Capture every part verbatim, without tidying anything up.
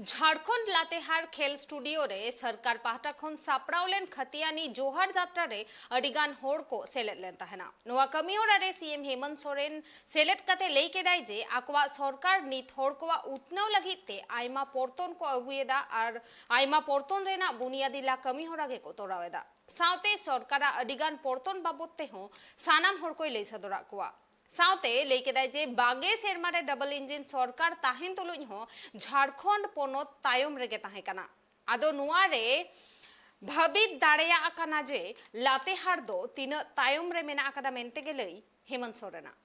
ᱡᱷᱟᱲᱠᱷᱚᱸᱰ ᱞᱟᱛᱮᱦᱟᱨ ᱠᱷᱮᱞ ᱥᱴᱩᱰᱤᱭᱳ ᱨᱮ ᱥᱚᱨᱠᱟᱨ ᱯᱟᱦᱴᱟ ᱠᱷᱚᱱ ᱥᱟᱯᱲᱟᱣ ᱞᱮᱱ ᱠᱷᱟᱹᱛᱤᱭᱟᱱᱤ ᱡᱳᱦᱟᱨ ᱡᱟᱛᱨᱟ ᱨᱮ ᱟᱹᱰᱤ ᱜᱟᱱ ᱦᱚᱲ ᱠᱚ ᱥᱮᱞᱮᱫ ᱞᱮᱱ ᱛᱟᱦᱮᱱᱟ᱾ ᱱᱚᱣᱟ ᱠᱟᱹᱢᱤ ᱦᱚᱨᱟ ᱨᱮ ᱥᱤ ᱮᱢ ᱦᱮᱢᱚᱱᱛ ᱥᱚᱨᱮᱱ ᱥᱮᱞᱮᱫ ᱠᱟᱛᱮ ᱞᱟᱹᱭ ᱠᱮᱫᱟᱭ ᱡᱮ ᱟᱠᱚᱣᱟᱜ ᱥᱚᱨᱠᱟᱨ ᱱᱤᱛ ᱦᱚᱲ ᱠᱚᱣᱟᱜ ᱩᱛᱱᱟᱹᱣ ᱞᱟᱹᱜᱤᱫ ᱛᱮ ᱟᱭᱢᱟ ᱯᱚᱨᱛᱚᱱ ᱠᱚ ᱟᱹᱜᱩᱭᱮᱫᱟ ᱟᱨ ᱟᱭᱢᱟ ᱯᱚᱨᱛᱚᱱ ᱨᱮᱱᱟᱜ ᱵᱩᱱᱤᱭᱟᱫᱤ ᱞᱟ ᱠᱟᱹᱢᱤ ᱦᱚᱨᱟ ᱜᱮᱠᱚ ᱛᱚᱨᱟᱣ ᱮᱫᱟ᱾ ᱥᱟᱶᱛᱮ ᱥᱚᱨᱠᱟᱨᱟᱜ ᱟᱹᱰᱤ ᱜᱟᱱ ᱯᱚᱨᱛᱚᱱ ᱵᱟᱵᱚᱫ ᱛᱮᱦᱚᱸ ᱥᱟᱱᱟᱢ ᱦᱚᱲ ᱠᱚᱭ ᱞᱟᱹᱭ ᱥᱚᱫᱚᱨᱟᱫ ᱠᱚᱣᱟ᱾ ᱥᱟᱶᱛᱮ ᱞᱟᱹᱭ ᱠᱮᱫᱟᱭ ᱡᱮ ᱵᱟᱜᱮ ᱥᱮᱨᱢᱟ ᱨᱮ ᱰᱚᱵᱚᱞ ᱤᱧᱡᱤᱱ ᱥᱚᱨᱠᱟᱨ ᱛᱟᱦᱮᱱ ᱛᱩᱞᱩᱡ ᱦᱚᱸ ᱡᱷᱟᱲᱠᱷᱚᱸᱰ ᱯᱚᱱᱚᱛ ᱛᱟᱭᱚᱢ ᱨᱮᱜᱮ ᱛᱟᱦᱮᱸ ᱠᱟᱱᱟ᱾ ᱟᱫᱚ ᱱᱚᱣᱟ ᱨᱮ ᱵᱷᱟᱹᱵᱤᱛ ᱫᱟᱲᱮᱭᱟᱜ ᱠᱟᱱᱟ ᱡᱮ ᱞᱟᱛᱮᱦᱟᱨ ᱫᱚ ᱛᱤᱱᱟᱹᱜ ᱛᱟᱭᱚᱢ ᱨᱮ ᱢᱮᱱᱟᱜ ᱟᱠᱟᱫᱟ ᱢᱮᱱᱛᱮ ᱜᱮ ᱞᱟᱹᱭ ᱦᱮᱢᱚᱱᱛ ᱥᱚᱨᱮᱱᱟᱜ᱾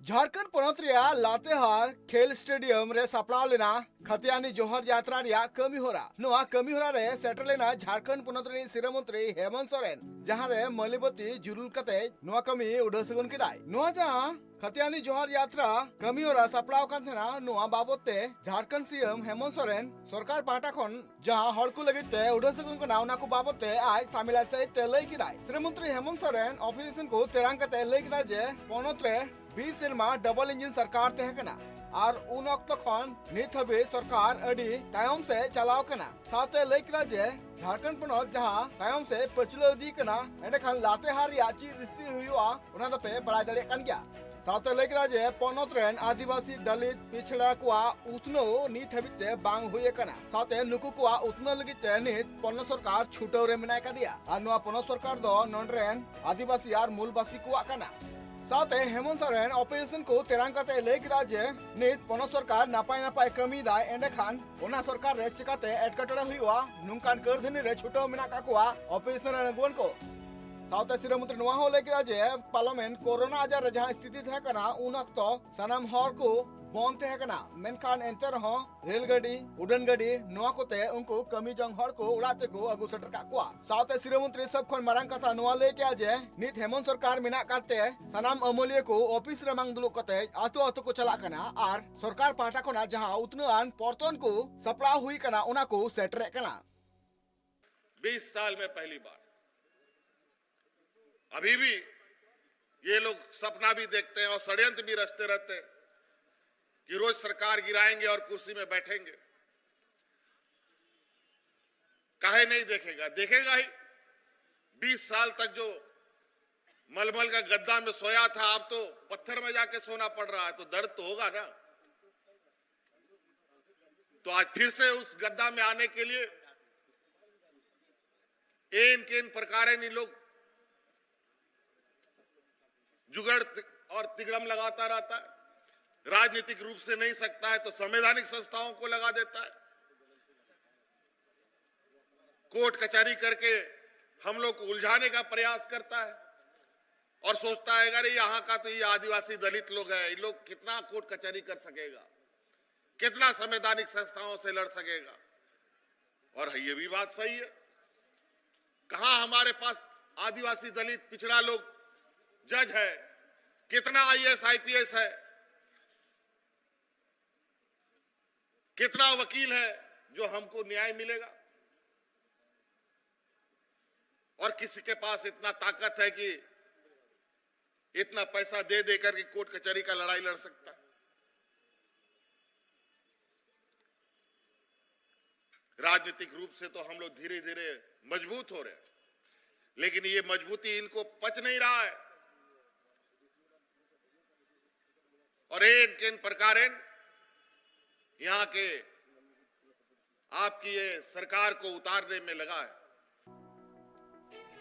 ᱡᱷᱟᱲᱠᱷᱚᱸᱰ ᱯᱚᱱᱚᱛ ᱨᱮᱭᱟᱜ ᱞᱟᱛᱮᱦᱟᱨ ᱠᱷᱮᱞ ᱥᱴᱮᱰᱤᱭᱟᱢ ᱨᱮ ᱥᱟᱯᱲᱟᱣ ᱞᱮᱱᱟ ᱠᱷᱟᱛᱤᱭᱟᱱᱤ ᱡᱳᱦᱟᱨ ᱡᱟᱛᱨᱟ ᱨᱮᱭᱟᱜ ᱠᱟᱹᱢᱤ ᱦᱚᱨᱟ᱾ ᱱᱚᱣᱟ ᱠᱟᱹᱢᱤ ᱦᱚᱨᱟ ᱨᱮ ᱥᱮᱴᱮᱨ ᱞᱮᱱᱟ ᱡᱷᱟᱲᱠᱷᱚᱸᱰ ᱯᱚᱱᱚᱛ ᱨᱤᱱᱤᱡ ᱥᱤᱨᱟᱹ ᱢᱚᱱᱛᱨᱤ ᱦᱮᱢᱚᱱᱛ ᱥᱚᱨᱮᱱ, ᱡᱟᱦᱟᱸ ᱨᱮ ᱢᱟᱹᱞᱤ ᱵᱟᱹᱛᱤ ᱡᱩᱞᱩᱞ ᱠᱟᱛᱮ ᱱᱚᱣᱟ ᱠᱟᱹᱢᱤ ᱩᱰᱷᱟᱹᱣ ᱥᱟᱹᱜᱩᱱ ᱠᱮᱫᱟᱭ᱾ ᱱᱚᱣᱟ ᱡᱟᱦᱟᱸ ᱠᱷᱟᱛᱤᱭᱟᱱᱤ ᱡᱳᱦᱟᱨ ᱡᱟᱛᱨᱟ ᱠᱟᱹᱢᱤ ᱦᱚᱨᱟ ᱥᱟᱯᱲᱟᱣ ᱠᱟᱱ ᱛᱟᱦᱮᱱᱟ, ᱱᱚᱣᱟ ᱵᱟᱵᱚᱛ ᱛᱮ ᱡᱷᱟᱲᱠᱷᱚᱸᱰ ᱥᱤ ᱮᱢ ᱦᱮᱢᱚᱱᱛ ᱥᱚᱨᱮᱱ ᱥᱚᱨᱠᱟᱨ ᱯᱟᱦᱴᱟ ᱠᱷᱚᱱ ᱡᱟᱦᱟᱸ ᱦᱚᱲ ᱠᱚ ᱞᱟᱹᱜᱤᱫ ᱛᱮ ᱩᱰᱷᱟᱹᱣ ᱥᱟᱹᱜᱩᱱ ᱠᱟᱱᱟ, ᱚᱱᱟ ᱠᱚ ᱵᱟᱵᱚᱛ ᱛᱮ ᱟᱡ ᱥᱟᱢᱮᱞᱟᱭ ᱥᱟᱹᱦᱤᱡ ᱛᱮ ᱞᱟᱹᱭ ᱠᱮᱫᱟᱭ᱾ ᱥᱤᱨᱟᱹ ᱢᱚᱱᱛᱨᱤ ᱦᱮᱢᱚᱱᱛ ᱥᱚᱨᱮᱱ ᱚᱯᱳᱡᱤᱥᱚᱱ ᱠᱚ ᱛᱮᱨᱟᱝ ᱠᱟᱛᱮ ᱞᱟᱹᱭ ᱠᱮᱫᱟᱭ ᱡᱮ ᱯᱚᱱᱚᱛ ᱨᱮ ᱵᱤᱥ ᱥᱮᱨᱢᱟ ᱰᱚᱵᱚᱞ ᱤᱧᱡᱤᱱ ᱥᱚᱨᱠᱟᱨ ᱛᱟᱦᱮᱸ ᱠᱟᱱᱟ ᱟᱨ ᱩᱱ ᱚᱠᱛᱚ ᱠᱷᱚᱱ ᱱᱤᱛ ᱦᱟᱹᱵᱤᱡ ᱥᱚᱨᱠᱟᱨ ᱟᱹᱰᱤ ᱛᱟᱭᱚᱢ ᱥᱮᱫ ᱪᱟᱞᱟᱣ ᱠᱟᱱᱟ᱾ ᱥᱟᱶᱛᱮ ᱞᱟᱹᱭ ᱠᱮᱫᱟ ᱡᱮ ᱡᱷᱟᱲᱠᱷᱚᱸᱰ ᱯᱚᱱᱚᱛ ᱡᱟᱦᱟᱸ ᱛᱟᱭᱚᱢ ᱥᱮᱫ ᱯᱟᱹᱪᱷᱞᱟᱹᱣ ᱤᱫᱤ ᱠᱟᱱᱟ, ᱮᱸᱰᱮᱠᱷᱟᱱ ᱞᱟᱛᱮᱦᱟᱨ ᱨᱮᱭᱟᱜ ᱪᱮᱫ ᱥᱛᱷᱤᱛᱤ ᱦᱩᱭᱩᱜᱼᱟ, ᱚᱱᱟ ᱫᱚᱯᱮ ᱵᱟᱲᱟᱭ ᱫᱟᱲᱮᱭᱟᱜ ᱠᱟᱱ ᱜᱮᱭᱟ᱾ ᱥᱟᱶᱛᱮ ᱞᱟᱹᱭ ᱠᱮᱫᱟ ᱡᱮ ᱯᱚᱱᱚᱛ ᱨᱮᱱ ᱟᱹᱫᱤᱵᱟᱹᱥᱤ ᱫᱚᱞᱤᱛ ᱯᱤᱪᱷᱲᱟ ᱠᱚᱣᱟᱜ ᱩᱛᱱᱟᱹᱣ ᱱᱤᱛ ᱦᱟᱹᱵᱤᱡ ᱛᱮ ᱵᱟᱝ ᱦᱩᱭ ᱟᱠᱟᱱᱟ᱾ ᱥᱟᱶᱛᱮ ᱱᱩᱠᱩ ᱠᱚᱣᱟᱜ ᱩᱛᱱᱟᱹᱣ ᱞᱟᱹᱜᱤᱫ ᱛᱮ ᱱᱤᱛ ᱯᱚᱱᱚᱛ ᱥᱚᱨᱠᱟᱨ ᱪᱷᱩᱴᱟᱹᱣ ᱨᱮ ᱢᱮᱱᱟᱭ ᱠᱟᱫᱮᱭᱟ ᱟᱨ ᱱᱚᱣᱟ ᱯᱚᱱᱚᱛ ᱥᱚᱨᱠᱟᱨ ᱫᱚ ᱱᱚᱰᱮ ᱨᱮᱱ ᱟᱹᱫᱤᱵᱟᱹᱥᱤ ᱟᱨ ᱢᱩᱞᱵᱟᱹᱥᱤ ᱠᱚᱣᱟᱜ ᱠᱟᱱᱟ᱾ ᱥᱟᱶᱛᱮ ᱦᱮᱢᱚᱱᱛ ᱥᱚᱨᱮᱱ ᱚᱯᱳᱡᱤᱥᱚᱱ ᱠᱚ ᱛᱮᱨᱟᱝ ᱠᱟᱛᱮ ᱞᱟᱹᱭ ᱠᱮᱫᱟ ᱡᱮ ᱱᱤᱛ ᱯᱚᱱᱚᱛ ᱥᱚᱨᱠᱟᱨ ᱱᱟᱯᱟᱭ ᱱᱟᱯᱟᱭ ᱠᱟᱹᱢᱤᱭᱮᱫᱟᱭ, ᱮᱸᱰᱮᱠᱷᱟᱱ ᱚᱱᱟ ᱥᱚᱨᱠᱟᱨ ᱨᱮ ᱪᱤᱠᱟᱛᱮ ᱮᱴᱠᱮᱴᱚᱬᱮ ᱦᱩᱭᱩᱜᱼᱟ, ᱱᱚᱝᱠᱟᱱ ᱠᱟᱹᱨᱫᱷᱟᱹᱱᱤ ᱨᱮ ᱪᱷᱩᱴᱟᱹᱣ ᱢᱮᱱᱟᱜ ᱠᱟᱜ ᱠᱚᱣᱟ ᱚᱯᱳᱡᱤᱥᱚᱱ ᱨᱮᱱ ᱟᱹᱜᱩᱣᱟᱹᱱ ᱠᱚ᱾ ᱥᱟᱶᱛᱮ ᱥᱤᱨᱟᱹ ᱢᱚᱱᱛᱨᱤ ᱱᱚᱣᱟ ᱦᱚᱸ ᱞᱟᱹᱭ ᱠᱮᱫᱟ ᱡᱮ ᱯᱟᱨᱞᱟᱢᱮᱱᱴ ᱠᱳᱨᱳᱱᱟ ᱟᱡᱟᱨ ᱨᱮ ᱡᱟᱦᱟᱸ ᱥᱛᱷᱤᱛᱤ ᱛᱟᱦᱮᱸ ᱠᱟᱱᱟ, ᱩᱱ ᱚᱠᱛᱚ ᱥᱟᱱᱟᱢ ᱦᱚᱨ ᱠᱚ ᱵᱚᱱᱫ ᱛᱟᱦᱮᱸ ᱠᱟᱱᱟ, ᱢᱮᱱᱠᱷᱟᱱ ᱮᱱᱛᱮ ᱨᱮᱦᱚᱸ ᱨᱮᱞ ᱜᱟᱹᱰᱤ, ᱩᱰᱟᱹᱱ ᱜᱟᱹᱰᱤ, ᱱᱚᱣᱟ ᱠᱚᱛᱮ ᱩᱱᱠᱩ ᱠᱟᱹᱢᱤ ᱡᱚᱝ ᱦᱚᱲ ᱠᱚ ᱚᱲᱟᱜ ᱛᱮᱠᱚ ᱟᱹᱜᱩ ᱥᱮᱴᱮᱨ ᱠᱟᱜ ᱠᱚᱣᱟ᱾ ᱥᱟᱶᱛᱮ ᱥᱤᱨᱟᱹ ᱢᱚᱱᱛᱨᱤ ᱥᱚᱵ ᱠᱷᱚᱱ ᱢᱟᱨᱟᱝ ᱠᱟᱛᱷᱟ ᱱᱚᱣᱟ ᱞᱟᱹᱭ ᱠᱮᱫᱟ ᱡᱮ ᱱᱤᱛ ᱦᱮᱢᱚᱱᱛ ᱥᱚᱨᱠᱟᱨ ᱢᱮᱱᱟᱜ ᱠᱟᱨᱛᱮ ᱥᱟᱱᱟᱢ ᱟᱹᱢᱟᱹᱞᱤᱭᱟᱹ ᱠᱚ ᱚᱯᱷᱤᱥ ᱨᱮ ᱵᱟᱝ ᱫᱩᱲᱩᱵ ᱠᱟᱛᱮ ᱟᱛᱳ ᱟᱛᱳ ᱠᱚ ᱪᱟᱞᱟᱜ ᱠᱟᱱᱟ ᱟᱨ ᱥᱚᱨᱠᱟᱨ ᱯᱟᱦᱴᱟ ᱠᱷᱚᱱᱟᱜ ᱡᱟᱦᱟᱸ ᱩᱛᱱᱟᱹᱣᱟᱱ ᱯᱚᱨᱛᱚᱱ ᱠᱚ ᱥᱟᱯᱲᱟᱣ ᱦᱩᱭ ᱠᱟᱱᱟ, ᱚᱱᱟ ᱠᱚ ᱥᱮᱴᱮᱨᱮᱫ ᱠᱟᱱᱟ᱾ बीस साल में पहली बार। अभी भी ये लोग सपना भी देखते हैं और षड्यंत्र भी रचते रहते हैं कि रोज सरकार गिराएंगे और कुर्सी में बैठेंगे। काहे नहीं देखेगा? देखेगा ही। बीस साल तक जो मलमल का गद्दा में सोया था, अब तो पत्थर में जाके सोना पड़ रहा है, तो दर्द तो होगा ना। तो आज फिर से उस गद्दा में आने के लिए एन केन प्रकारेण इन लोग जुगड़ ति-, और तिगड़म लगाता रहता है। राजनीतिक रूप से नहीं सकता है तो संवैधानिक संस्थाओं को लगा देता है, कोर्ट कचहरी करके हम लोग को उलझाने का प्रयास करता है और सोचता है, अरे, यहाँ का तो ये आदिवासी दलित लोग हैं, इन लोग कितना कोर्ट कचहरी कर सकेगा, कितना संवैधानिक संस्थाओं से लड़ सकेगा। और ये भी बात सही है, कहाँ हमारे पास आदिवासी, दलित, पिछड़ा लोग जज है, कितना आईएएस, आईपीएस है, कितना वकील है जो हमको न्याय मिलेगा? और किसी के पास इतना ताकत है कि इतना पैसा दे दे करके कोर्ट कचहरी का लड़ाई लड़ सकता है? राजनीतिक रूप से तो हम लोग धीरे धीरे मजबूत हो रहे हैं, लेकिन ये मजबूती इनको पच नहीं रहा है। और एन केन प्रकारेण यहाँ के आपकी ये सरकार को उतारने में लगा है।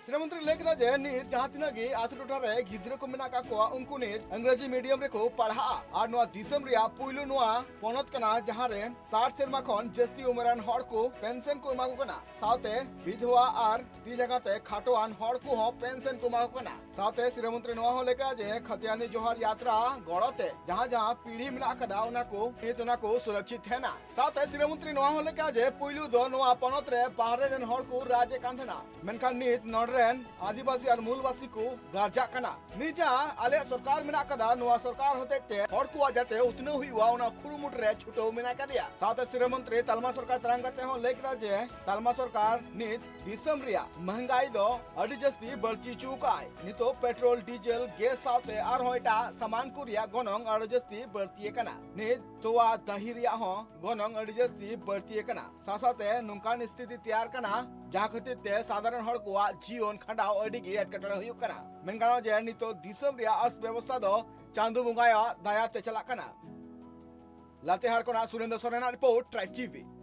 ᱥᱤᱨᱟᱹ ᱢᱚᱱᱛᱨᱤ ᱞᱟᱹᱭ ᱠᱮᱫᱟ ᱡᱮ ᱱᱤᱛ ᱡᱟᱦᱟᱸ ᱛᱤᱱᱟᱹᱜ ᱜᱮ ᱟᱛᱳ ᱴᱚᱴᱷᱟ ᱨᱮ ᱜᱤᱫᱽᱨᱟᱹ ᱠᱚ ᱢᱮᱱᱟᱜ ᱠᱟᱜ ᱠᱚᱣᱟ, ᱩᱱᱠᱩ ᱱᱤᱛ ᱤᱝᱨᱮᱡᱤ ᱢᱤᱰᱤᱭᱟᱢ ᱨᱮᱠᱚ ᱯᱟᱲᱦᱟᱜᱼᱟ᱾ ᱟᱨ ᱱᱚᱣᱟ ᱫᱤᱥᱚᱢ ᱨᱮᱭᱟᱜ ᱯᱩᱭᱞᱩ ᱱᱚᱣᱟ ᱯᱚᱱᱚᱛ ᱠᱟᱱᱟ, ᱡᱟᱦᱟᱸ ᱨᱮ ᱥᱟᱴ ᱥᱮᱨᱢᱟ ᱠᱷᱚᱱ ᱡᱟᱹᱥᱛᱤ ᱩᱢᱮᱨᱟᱱ ᱦᱚᱲ ᱠᱚ ᱯᱮᱱᱥᱚᱱ ᱠᱚ ᱮᱢᱟ ᱠᱚ ᱠᱟᱱᱟ᱾ ᱥᱟᱶᱛᱮ ᱵᱤᱫᱷᱚᱣᱟ ᱟᱨ ᱛᱤ ᱡᱟᱸᱜᱟ ᱛᱮ ᱠᱷᱟᱴᱚᱣᱟᱱ ᱦᱚᱲ ᱠᱚᱦᱚᱸ ᱯᱮᱱᱥᱚᱱ ᱠᱚ ᱮᱢᱟ ᱠᱚ ᱠᱟᱱᱟ᱾ ᱥᱟᱶᱛᱮ ᱥᱤᱨᱟᱹ ᱢᱚᱱᱛᱨᱤ ᱱᱚᱣᱟ ᱦᱚᱸ ᱞᱟᱹᱭ ᱠᱮᱫᱟ ᱡᱮ ᱠᱷᱟᱛᱤᱭᱟᱱᱤ ᱡᱚᱦᱟᱨ ᱭᱟᱛᱨᱟ ᱜᱚᱲᱚ ᱛᱮ ᱡᱟᱦᱟᱸ ᱡᱟᱦᱟᱸ ᱯᱤᱲᱦᱤ ᱢᱮᱱᱟᱜ ᱟᱠᱟᱫᱟ, ᱚᱱᱟ ᱠᱚ ᱱᱤᱛ ᱚᱱᱟ ᱠᱚ ᱥᱩᱨᱚᱠᱷᱤᱛ ᱛᱟᱦᱮᱱᱟ᱾ ᱥᱟᱶᱛᱮ ᱥᱤᱨᱟᱹ ᱢᱚᱱᱛᱨᱤ ᱱᱚᱣᱟ ᱦᱚᱸ ᱞᱟᱹᱭ ᱠᱮᱫᱟ ᱡᱮ ᱯᱩᱭᱞᱩ ᱫᱚ ᱱᱚᱣᱟ ᱯᱚᱱᱚᱛ ᱨᱮ ᱵᱟᱦᱨᱮ ᱨᱮᱱ ᱦᱚᱲ ᱠᱚ ᱨᱟᱡᱽ ᱮᱫ ᱠᱟᱱ ᱛᱟᱦᱮᱱᱟ, ᱢᱮᱱᱠᱷᱟᱱ ᱱᱤᱛ ᱱᱚᱰᱮ ᱨᱮᱱ ᱟᱹᱫᱤᱵᱟᱹᱥᱤ ᱟᱨ ᱢᱩᱞᱵᱟᱹᱥᱤ ᱠᱚ ᱜᱟᱨᱡᱟᱜ ᱠᱟᱱᱟ᱾ ᱱᱤᱛ ᱡᱟᱦᱟᱸ ᱟᱞᱮᱭᱟᱜ ᱥᱚᱨᱠᱟᱨ ᱢᱮᱱᱟᱜ ᱠᱟᱫᱟ, ᱱᱚᱣᱟ ᱥᱚᱨᱠᱟᱨ ᱦᱚᱛᱮᱡ ᱛᱮ ᱦᱚᱲ ᱠᱚᱣᱟᱜ ᱡᱟᱛᱮ ᱩᱛᱱᱟᱹᱣ ᱦᱩᱭᱩᱜᱼᱟ, ᱚᱱᱟ ᱠᱩᱨᱩᱢᱩᱴᱩ ᱨᱮ ᱪᱷᱩᱴᱟᱹᱣ ᱢᱮᱱᱟᱜ ᱠᱟᱫᱮᱭᱟ᱾ ᱥᱟᱶᱛᱮ ᱥᱤᱨᱟᱹ ᱢᱚᱱᱛᱨᱤ ᱛᱟᱞᱢᱟ ᱥᱚᱨᱠᱟᱨ ᱛᱮᱨᱟᱝ ᱠᱟᱛᱮ ᱦᱚᱸ ᱞᱟᱹᱭ ᱠᱮᱫᱟ ᱡᱮ ᱛᱟᱞᱢᱟ ᱥᱚᱨᱠᱟᱨ ᱱᱤᱛ ᱫᱤᱥᱚᱢ ᱨᱮᱭᱟᱜ ᱢᱚᱦᱝᱜᱟᱭ ᱫᱚ ᱟᱹᱰᱤ ᱡᱟᱹᱥᱛᱤ ᱵᱟᱹᱲᱛᱤ ᱦᱚᱪᱚ ᱠᱟᱜᱼᱟᱭ᱾ ᱱᱤᱛᱚᱜ ᱯᱮᱴᱨᱳᱞ, ᱰᱤᱡᱮᱞ, ᱜᱮᱥ ᱥᱟᱶᱛᱮ ᱟᱨᱦᱚᱸ ᱮᱴᱟᱜ ᱥᱟᱢᱟᱱ ᱠᱚ ᱨᱮᱭᱟᱜ ᱜᱚᱱᱚᱝ ᱟᱹᱰᱤ ᱡᱟᱹᱥᱛᱤ ᱵᱟᱹᱲᱛᱤ ᱟᱠᱟᱱᱟ᱾ ᱱᱤᱛ ᱛᱚᱣᱟ, ᱫᱟᱹᱦᱤ ᱨᱮᱭᱟᱜ ᱦᱚᱸ ᱜᱚᱱᱚᱝ ᱟᱹᱰᱤ ᱡᱟᱹᱥᱛᱤ ᱵᱟᱹᱲᱛᱤ ᱟᱠᱟᱱᱟ᱾ ᱥᱟᱶ ᱥᱟᱶᱛᱮ ᱱᱚᱝᱠᱟᱱ ᱥᱛᱷᱤᱛᱤ ᱛᱮᱭᱟᱨ ᱠᱟᱱᱟ, ᱡᱟᱦᱟᱸ ᱠᱷᱟᱹᱛᱤᱨ ᱛᱮ ᱥᱟᱫᱷᱟᱨᱚᱱ ᱦᱚᱲ ᱠᱚᱣᱟᱜ ᱡᱤᱭᱚᱱ ᱠᱷᱟᱸᱰᱟᱣ ᱟᱹᱰᱤ ᱜᱮ ᱮᱴᱠᱮᱴᱚᱬᱮ ᱦᱩᱭᱩᱜ ᱠᱟᱱᱟ᱾ ᱢᱮᱱ ᱜᱟᱱᱚᱜᱼᱟ ᱡᱮ ᱱᱤᱛᱚᱜ ᱫᱤᱥᱚᱢ ᱨᱮᱭᱟᱜ ᱚᱨᱛᱷ ᱵᱮᱵᱚᱥᱛᱷᱟ ᱫᱚ ᱪᱟᱸᱫᱚ ᱵᱚᱸᱜᱟᱭᱟᱜ ᱫᱟᱭᱟ ᱛᱮ ᱪᱟᱞᱟᱜ ᱠᱟᱱᱟ᱾ ᱞᱟᱛᱮᱦᱟᱨ ᱠᱷᱚᱱᱟᱜ ᱥᱩᱨᱮᱱᱫᱨᱚ ᱥᱚᱨᱮᱱᱟᱜ ᱨᱤᱯᱳᱨᱴ, ᱴᱨᱟᱭᱤᱵᱽ ᱴᱤᱵᱷᱤ᱾